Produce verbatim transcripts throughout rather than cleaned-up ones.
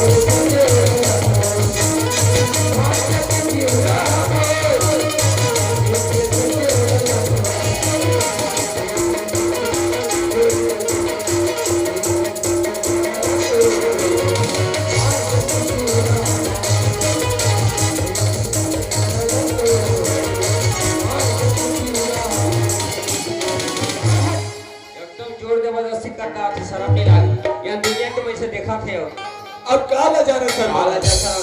एकदम जोर जबरदस्ती करत हे, शरम नहीं लागे। ये दुनिया के वैसे देखा थे। अब का ला जाना सर? का ला जाना?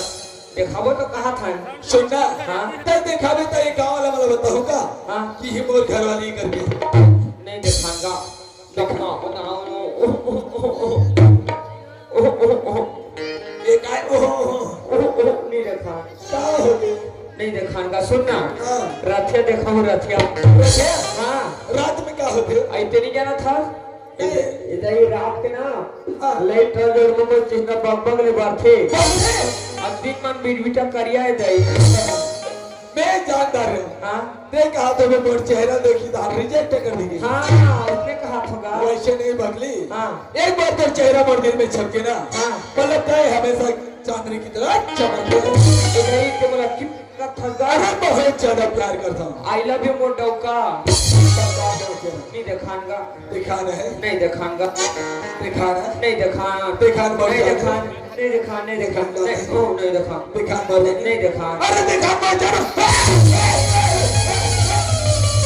देखाबो तो कहा था। सुन ना। हाँ। तैं देखाबे त ये गाँव वाला मन ला बताहूँ का? हाँ। कि ही मोर घरवाली करके। नहीं देखांगा। देखाओ, बताओ। ये काय? ओहो, ओहो। ओहो, ओहो, नहीं देखान। का हो गे? नहीं देखान का, सुन ना। हाँ। रथिया देखाहूँ, रथिया। रथिया? हाँ। रात में का होथे? आई ते नहीं जाना था? ए। इधर ही रात के ना, हाँ। लाइट और जोर में चिन्ह बग बग ले बारथे। बग ले? अब दिन मन बिटबिटा करिया हे दाई। मैं जानता हूँ। हाँ। तैं कहा तो मैं मोर चेहरा देखी तो आप रिजेक्ट कर देंगे। हाँ, उसने कहा था का। वैसे नहीं बगली। हाँ। एक बार तो चेहरा मोर दिल में छपके ना। हाँ। मतलब तैं हमेशा चांदनी की तरह चमक। तो नहीं, तो बोला, कितना थका। अरे बहुत ज्यादा प्यार करता हूँ। I love you मोर डौका। नहीं देखान का। देखान है। नहीं देखान का। देखान है। नहीं देखान। देखान मत नहीं जाओ। देखान। नहीं देखान, नहीं देखान। देखान नहीं, ओ, नहीं देखान। देखान मत जाओ। नहीं देखान। अरे देखान मत जाओ।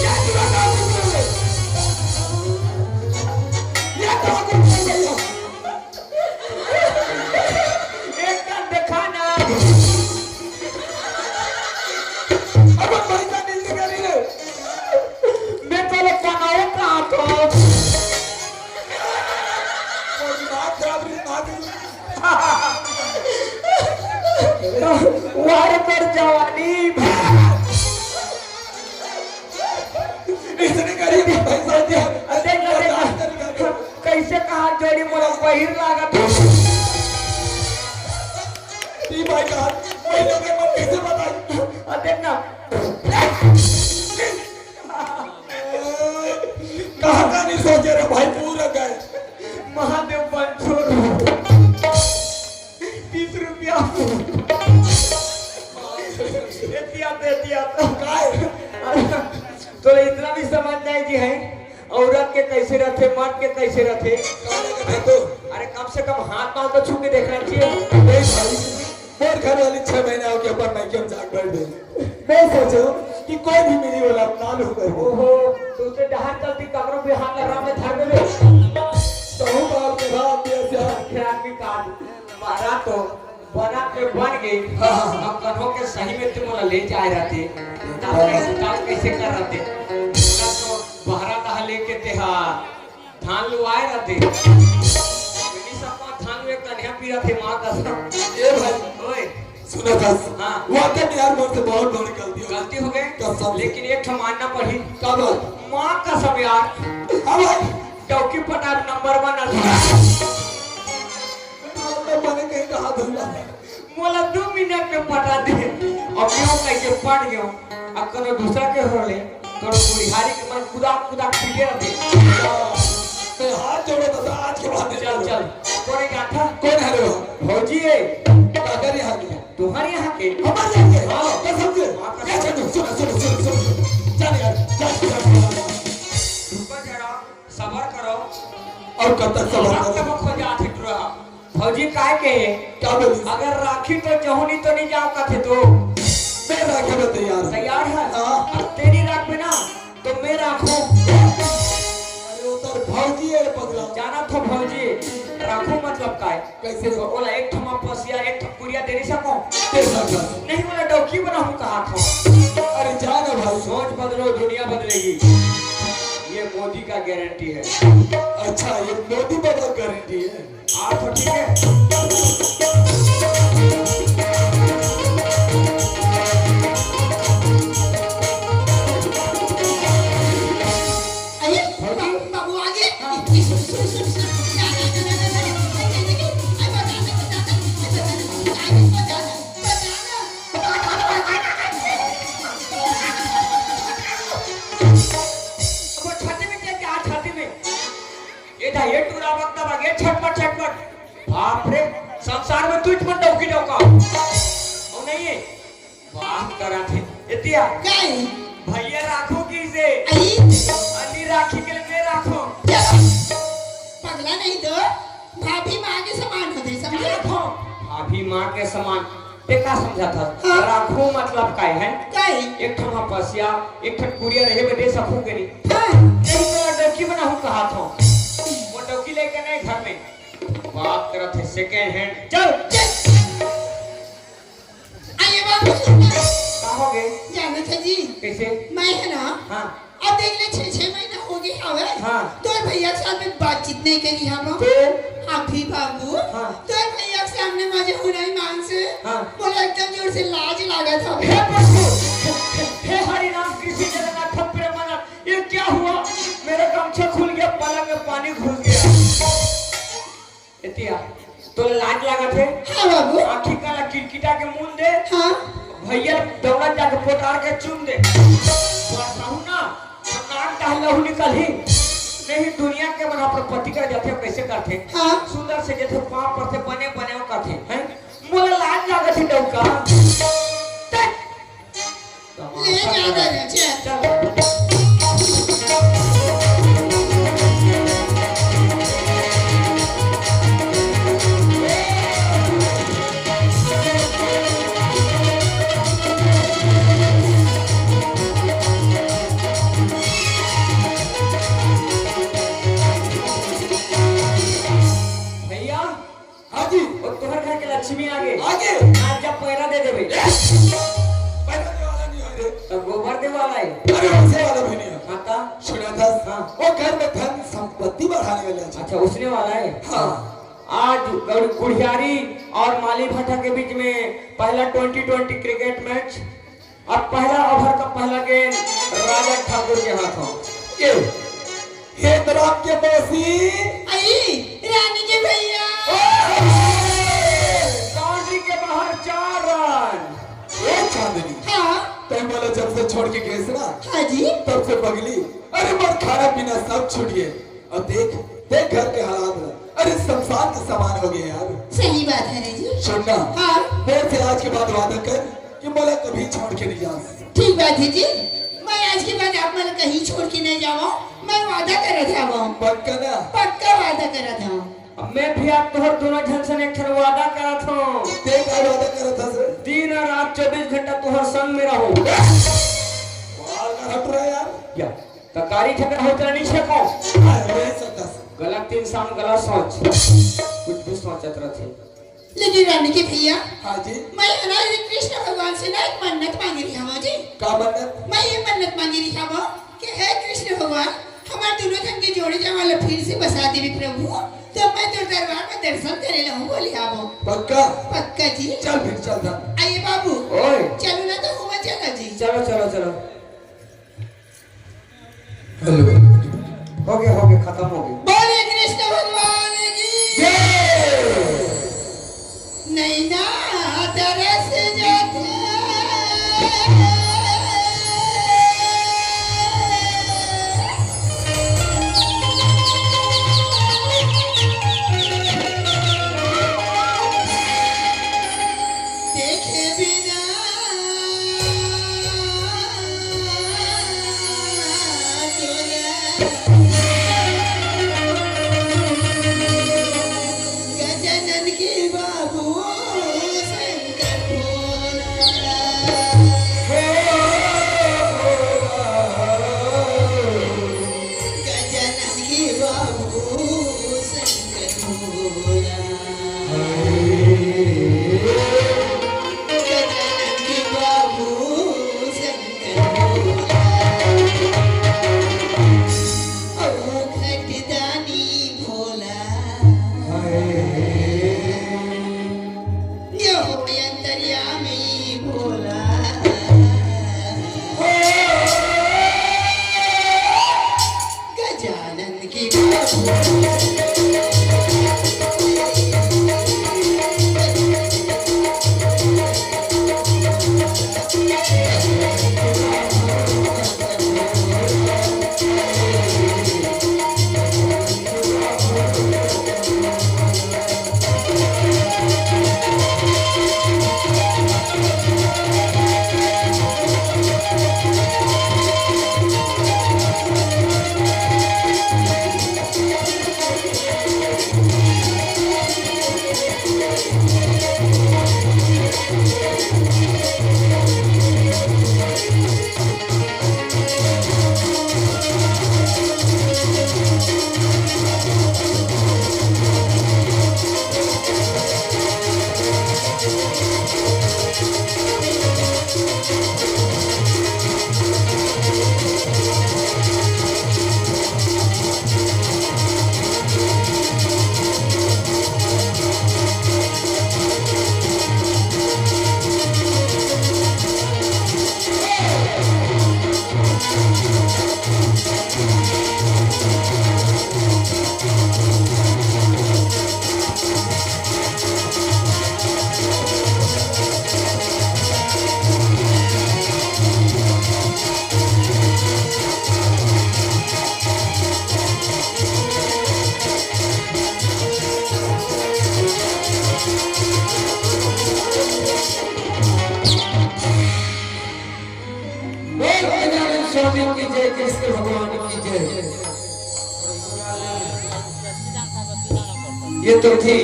ये तो बता दो। ये तो एक बार देखान। अब भाई का दिल निकाली रे। मैं पहले बनाऊं कहाँ को? और दिमाग खराब, दिमाग। वार कर जवानी। इसने करी पैसा दिया। देख ना, देख ना। कैसे कहा जोड़ी मोला बहिर लागत। ई भाई का, वही लोग के मन कैसे बताई? आ, देख ना। कहाँ का नहीं सोचे रे भाई, पूरा गए। महादेव बंसुर। तीस रुपया। एतिया, एतिया। काय? तो इतना भी समझ नहीं जी है, औरत के कैसे रहते, मर्द के कैसे रहते। काले का था तो? अरे कम से कम हाथ पाँव तो छू के देखना चाहिए। नहीं भाई, मोर घर वाली छह महीना हो गया पर मैं क्यों जाग बैठ गई। मैं सोचो कि कोई भी मेरी औलाद ना लूं मैं। ओहो, तो उसे डहार चलती कमरों पे हाथ लगा में धर दे। तो हूँ बाप के बाप ये क्या? खराब भी काट। मारा तो बना के बन गई। हाँ, हाँ, हाँ। अब कन्हो के सही में तुम ले जाए रहते। तब हाँ। कैसे, तब कैसे कर रहते? ना तो बहरा तहा लेके तेहा धान लुआए रहते। इन्हीं सब को धान में कन्हैया पी रहते, माँ कसम। ए भाई। ओए। सुना था। हाँ। वाकई में यार, मोर से बहुत बड़ी गलती हो गई। गलती हो गई? कसम से। लेकिन एक ठो मानना पड़ी। का बात? माँ कसम यार। हाँ भाई। डौकी पटाब नंबर वन। मतलब मैंने कहीं कहा धंधा। मोला दू मिनट में पटा दे। अब यूं कह के पट गयो। अब कोनो दूसरा के हो ले, तो बुढ़ियारी के मन कुदा कुदा पीटे रहते। तो हाथ जोड़ो दादा, आज के बाद चल, चल। कौन है क्या था? कौन है रे वो? भौजी है। काकर यहाँ के? तुम्हारे यहाँ के? हमारे यहाँ के? हाँ। कसम से। हाँ, कसम। क्या चल, सुनो, सुनो, सुनो, सुनो। चल यार, चल, चल, चल। रुको जरा। सबर करो। और कब तक सबर करो? कब तक खोजा थे टुरा? भौजी काय के? क्या बोली? अगर राखी तो जहुनी तो नहीं जाओ का थे तो। मैं राखे में तैयार हूँ। तैयार है? हाँ। अब तेरी राख में ना, तो मैं राखूं। अरे उधर भौजी है पगला। जाना था भौजी, राखूं मतलब काय? कैसे? तो बोला, "एक ठमा पसिया, एक ठमा कुरिया दे नहीं सको?" दे सकता। नहीं बोला, "डौकी बनाऊं कहा था?" अरे जा ना भाई। सोच बदलो, दुनिया बदलेगी। ये मोदी का गारंटी है। अच्छा, ये मोदी बाबा गारंटी है। आप तो ठीक है। अरे, बाबू, बाबू आ गए। हाँ। सुन, सुन, सुन, सुन। जा, जा, जा। वो छाती में क्या, क्या छाती में? ये था, ये टूरा वक्त आ गया, छटपट, छटपट। बाप रे, संसार में तुझ मन डौकी डौका हो नहीं है। बात करत हे। एतिया। काई? भैया राखो किसे? आई? अन्नी राखी के लिए मैं राखो। चलो। पगला नहीं तो। भाभी माँ के समान होथे, समझे? राखो। भाभी माँ के समान। ते का समझा था? हाँ। राखो मतलब काय है? काई? एक ठो हपसिया, एक ठो कुरिया रहे बदे सखू के नहीं। हाँ। यही तो डौकी बनाहूँ कहा था। वो डौकी लेके नहीं घर में। बात करत हे second hand। चल। चल। अरे बाबू, सुन ना। का हो गए? जानत हे जी। कैसे? मैं है ना, हाँ। अब देख ले, छह, छह महीना हो गए हवे। हाँ। तोर भैया के साथ में बातचीत नहीं करी हम। तो? हाँ भी बाबू। हाँ। तोर भैया के सामने मुझे हुनई मांग से हाँ। बोला, एकदम जोर से लाज लागत हवे। हे प्रभु, हे, हे, हे हरि राम कृष्ण जगन्नाथ प्रेमानंद, ये क्या हुआ? मेरा गमछा खुल गया, पलंग में पानी घुस गया। एतिया, तोला लाज लागत हे? हाँ बाबू। आँखी काला किरकिटा के मुन दे। हाँ। भैया दौड़त जाके पोटार के चूम दे। बरसाहू ना, तो नाक डाल लहू निकलही। नहीं, दुनिया के मन अपन पति कर जाथे, कैसे करथे? हाँ। सुंदर से जैसे पाँव पर से बने, बने वो करथे, हैं? मोला लाज लागत हे डौका। तक। ले जा दे रे, चल। चल। भैया, हाँ जी। वो तोहर घर के लक्ष्मी आगे। आगे। आज जब पैरा दे देबे। पैरा दे वाला नहीं है रे। तो गोबर दे वाला है। अरे, वैसे वाला भी नहीं है। हाँ, ता? सुना था? हाँ। वो घर में धन संपत्ति बढ़ाने वाला है। अच्छा, उसने वाला है? हाँ। आज गौरी गुढ़ियारी और माली भाटा के बीच में पहला ट्वेंटी ट्वेंटी क्रिकेट मैच। अब पहला ओवर का पहला गेंद राजा ठाकुर के हाथों। ये, हे तो राम के मौसी। आई, रानी के भैया। बाउंड्री के बाहर चार रन। ए चांदनी, हाँ। तै मोला जब से छोड़ के गेस ना, हाँ जी। तब से पगली, अरे, मोर खाना पीना सब छूट गए। और देख, देख घर के हालात ना, अरे, शमशान के समान हो गए यार। सही बात है रे जी। सुन ना, हाँ। मोर से आज के बाद वादा कर कि मोला कभी छोड़ के नहीं जा। ठीक बात है जी, मैं आज के बाद आप मन कहीं छोड़ के नहीं जावा, मैं वादा करत हवं। पक्का ना? पक्का वादा करत हवं। अब मैं भी आज तोहर दोनों झन सन एक ठन वादा करत हूँ। ते का वादा करत हस रे? दिन और रात चौबीस घंटा तोहर संग में रहूँ। बाल का हट रहा है यार। या, तो कारी ठेकर हो तेरा नीचे को। अरे सतस। गलत इंसान, गलत सोच। कुछ भी सोचत रहते। लेकिन रानी के भैया, हाँ जी। मैं है ना ये कृष्ण भगवान से ना एक मन्नत मांगे रही हूँ जी। का मन्नत? मैं ये मन्नत मांगे रही हूँ कि हे कृष्ण भगवान, हमारे दोनों जन के जोड़ी जमा ला फिर से बसा देवी प्रभु, तो मैं तो दरबार में दर्शन करे ला हूँ बोली आवो। पक्का? पक्का जी। चल फिर चल था। आइए बाबू। ओए। चलो ना तो हुआ चला जी। चलो, चलो, चलो। हेलो। हो गया, हो गया, खत्म हो गया। बोलिए कृष्ण भगवान की। जय। नैना तरस जाते। देखे बिना तोरा गजानन के बाबू शंकर भोला। कृष्ण भगवान की जय। ये तो थी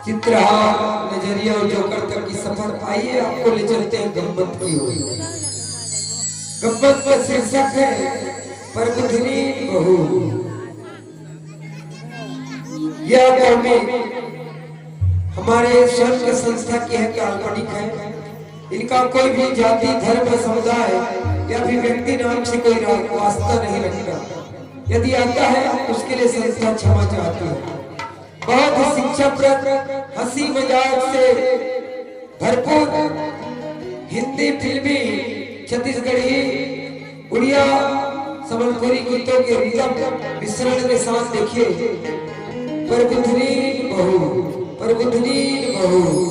चित्रहार, नजरिया और जोकर तक की सफर। आइए, आपको ले चलते हैं गम्मत की ओर। गम्मत का शीर्षक है परबुधनी बहू। यह कहानी हमारे स्वयं के संस्था की है, काल्पनिक है। इनका कोई भी जाति, धर्म, समुदाय या फिर व्यक्ति नाम से कोई रा-, वास्ता नहीं रखता। यदि आता है, उसके लिए संस्था क्षमा चाहती है। बहुत ही शिक्षाप्रद, हंसी मजाक से भरपूर हिंदी फिल्मी, छत्तीसगढ़ी, उड़िया, संबलपुरी गीतों के रिदम मिश्रण के साथ देखिए परबुधनी बहू, परबुधनी बहू।